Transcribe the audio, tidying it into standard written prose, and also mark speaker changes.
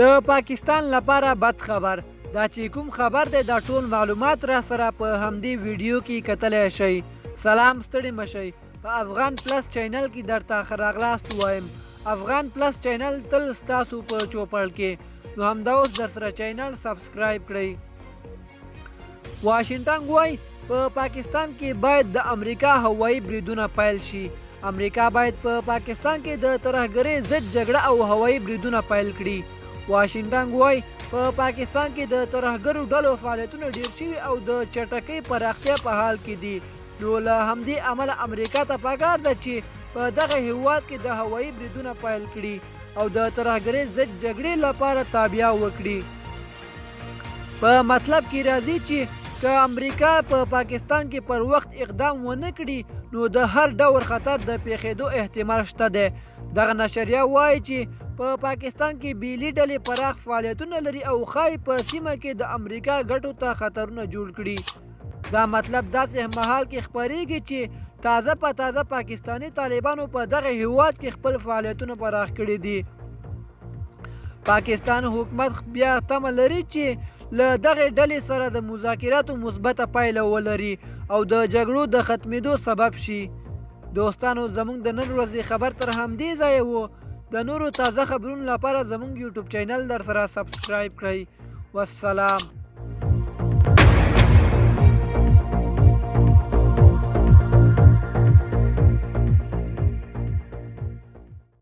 Speaker 1: د پاکستان لپاره بد خبر. دا چې کوم خبر دی، دا ټول معلومات را سره په همدې ویډیو کې کتلی شئ. سلام، ستړي مشئ. په افغان پلس چینل کې درته ښه راغلاست وایم. افغان پلس چینل تل ستاسو په چوپړ کې، نو همدا اوس درسره چینل سبسکرایب کړئ. واشنګټن وایي په پاکستان کې باید د امریکا هوایي بریدونه پیل شي. امریکا باید په پاکستان کې د ترهګرۍ ضد جګړه او هوایي بریدونه پیل کړي. واشنګټن وایي په پاکستان کې د ترهګرو ډلو فعالیتونه ډیر شوي او د چټکۍ پراختیا په حال کې دي، نو له همدې امله امریکا ته پکار ده چې په دغه هیواد کې د هوایي بریدونه پیل کړي او د ترهګرۍ ضد جګړې لپاره تابیا وکړي. په مطلب کې راځي چې که امریکا په پاکستان کې پر وخت اقدام ونه کړي، نو د هر ډول خطر د پیښېدو احتمال شته دی. دغه نشریه وایي چې په پاکستان کې بیلي ډلې پراخ فعالیتونه لري او ښایي په سیمه کې د امریکا ګټو ته خطرونه جوړ کړي. دا مطلب داسې مهال کې خپرېږي چې تازه په تازه پاکستاني طالبانو په دغه هیواد کې خپل فعالیتونه پراخ کړي دي. پاکستان حکومت بیا تمه لري چې له دغې ډلې سره د مذاکراتو مثبته پایله ولري او د جګړو د ختمېدو سبب شي. دوستانو، زموږ د نن ورځې خبر تر همدې ځایه وو. د نورو تازه خبرونو لپاره زموږ یوټیوب چینل در سره سبسکرایب کړئ. والسلام.